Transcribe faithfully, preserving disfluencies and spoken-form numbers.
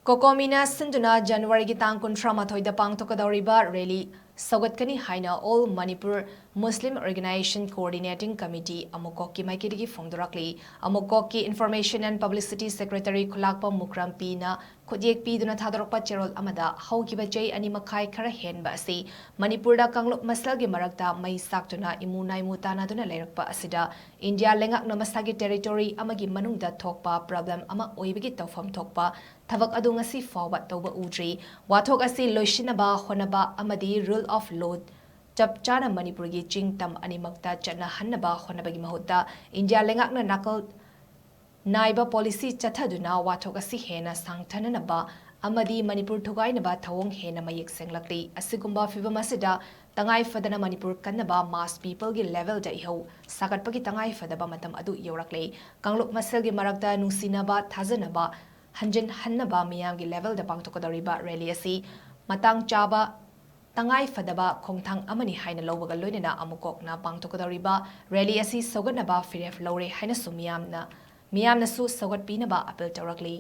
ꯀꯣꯀꯣꯃꯤꯅ ꯁꯤꯟꯗꯨꯅ ꯖꯅꯋꯥꯔꯤꯒꯤ ꯇꯥꯡ ꯀꯨꯟꯊ꯭ꯔꯥ ꯃꯥꯊꯣꯏꯗ ꯄꯥꯡꯊꯣꯛꯀꯗꯧꯔꯤꯕ ꯔꯦꯂꯤ ꯁꯧꯒꯠꯀꯅꯤ ꯍꯥꯏꯅ All Manipur Muslim Organization Coordinating Committee, ꯑꯃꯨꯀꯣꯛꯀꯤ ꯃꯥꯏꯀꯩꯗꯒꯤ ꯐꯣꯡꯗꯣꯔꯛꯂꯤ꯫ ꯑꯃꯨꯀꯣꯛꯀꯤ Information and Publicity Secretary ꯈꯨꯂꯥꯛꯄꯝ ꯃꯨꯀ꯭ꯔꯝꯄꯤꯅ ꯈꯨꯠꯌꯦꯛ ꯄꯤꯗꯨꯅ ꯊꯥꯗꯣꯔꯛꯄ ꯆꯦꯔꯣꯜ ꯑꯃꯗ, ꯍꯧꯈꯤꯕ ꯆꯍꯤ ꯑꯅꯤ ꯃꯈꯥꯏ ꯈꯔ ꯍꯦꯟꯕ ꯑꯁꯤ ꯃꯅꯤꯄꯨꯔꯗ ꯀꯥꯡꯂꯨꯞ ꯃꯁꯦꯜꯒꯤ ꯃꯔꯛꯇ ꯃꯩ ꯆꯥꯛꯇꯨꯅ ꯏꯃꯨ ꯅꯥꯏꯃꯨ ꯇꯥꯟꯅꯗꯨꯅ ꯂꯩꯔꯛꯄ ꯑꯁꯤꯗ ꯏꯟꯗꯤꯌꯥ ꯂꯩꯉꯥꯛꯅ ꯃꯁꯥꯒꯤ territory ꯑꯃꯒꯤ ꯃꯅꯨꯡꯗ ꯊꯣꯛꯄ problem ꯑꯃ ꯑꯣꯏꯕꯒꯤ ꯇꯧꯐꯝ ꯊꯣꯛꯄ ꯊꯕꯛ ꯑꯗꯨ ꯉꯁꯤ ꯐꯥꯎꯕ ꯇꯧꯕ ꯎꯗ꯭ꯔꯤ꯫ ꯋꯥꯊꯣꯛ ꯑꯁꯤ ꯂꯣꯏꯁꯤꯟꯅꯕ ꯍꯣꯠꯅꯕ ꯑꯃꯗꯤ rule of law ꯆꯞ ꯆꯥꯅ ꯃꯅꯤꯄꯨꯔꯒꯤ ꯆꯤꯡ ꯇꯝ ꯑꯅꯤꯃꯛꯇ ꯆꯠꯅꯍꯟꯅꯕ ꯍꯣꯠꯅꯕꯒꯤ ꯃꯍꯨꯠꯇ ꯏꯟꯗꯤꯌꯥ ꯂꯩꯉꯥꯛꯅ ꯅꯥꯀꯜ ꯅꯥꯏꯕ policy ꯆꯠꯊꯗꯨꯅ ꯋꯥꯊꯣꯛ ꯑꯁꯤ ꯍꯦꯟꯅ ꯁꯥꯡꯊꯅꯅꯕ ꯑꯃꯗꯤ ꯃꯅꯤꯄꯨꯔ ꯊꯨꯒꯥꯏꯅꯕ ꯊꯧꯑꯣꯡ ꯍꯦꯟꯅ ꯃꯌꯦꯛ ꯁꯦꯡꯂꯛꯂꯤ꯫ ꯑꯁꯤꯒꯨꯝꯕ ꯐꯤꯚꯝ ꯑꯁꯤꯗ ꯇꯉꯥꯏ ꯐꯗꯅ ꯃꯅꯤꯄꯨꯔ ꯀꯟꯅꯕ mass peopleꯒꯤ levelꯗ ꯏꯍꯧ ꯁꯥꯒꯠꯄꯒꯤ ꯇꯉꯥꯏ ꯐꯗꯕ ꯃꯇꯝ ꯑꯗꯨ ꯌꯧꯔꯛꯂꯦ꯫ ꯀꯥꯡꯂꯨꯞ ꯃꯁꯦꯜꯒꯤ ꯃꯔꯛꯇ ꯅꯨꯡꯁꯤꯅꯕ, ꯊꯥꯖꯅꯕ ꯍꯟꯖꯤꯟꯍꯟꯅꯕ ꯃꯤꯌꯥꯝꯒꯤ levelꯗ ꯄꯥꯡꯊꯣꯛꯀꯗꯧꯔꯤꯕ rally ꯑꯁꯤ ꯃꯇꯥꯡ ꯆꯥꯕ, ꯇꯉꯥꯏ ꯐꯗꯕ ꯈꯣꯡꯊꯥꯡ ꯑꯃꯅꯤ ꯍꯥꯏꯅ ꯂꯧꯕꯒ ꯂꯣꯏꯅꯅ ꯑꯃꯨꯀꯣꯛꯅ ꯄꯥꯡꯊꯣꯛꯀꯗꯧꯔꯤꯕ rally ꯑꯁꯤ ꯁꯧꯒꯠꯅꯕ ꯐꯤꯔꯦꯞ ꯂꯧꯔꯦ ꯍꯥꯏꯅꯁꯨ ꯃꯤꯌꯥꯝꯅ, ꯃꯤꯌꯥꯝꯅꯁꯨ ꯁꯧꯒꯠꯄꯤꯅꯕ appeal ꯇꯧꯔꯛꯂꯤ꯫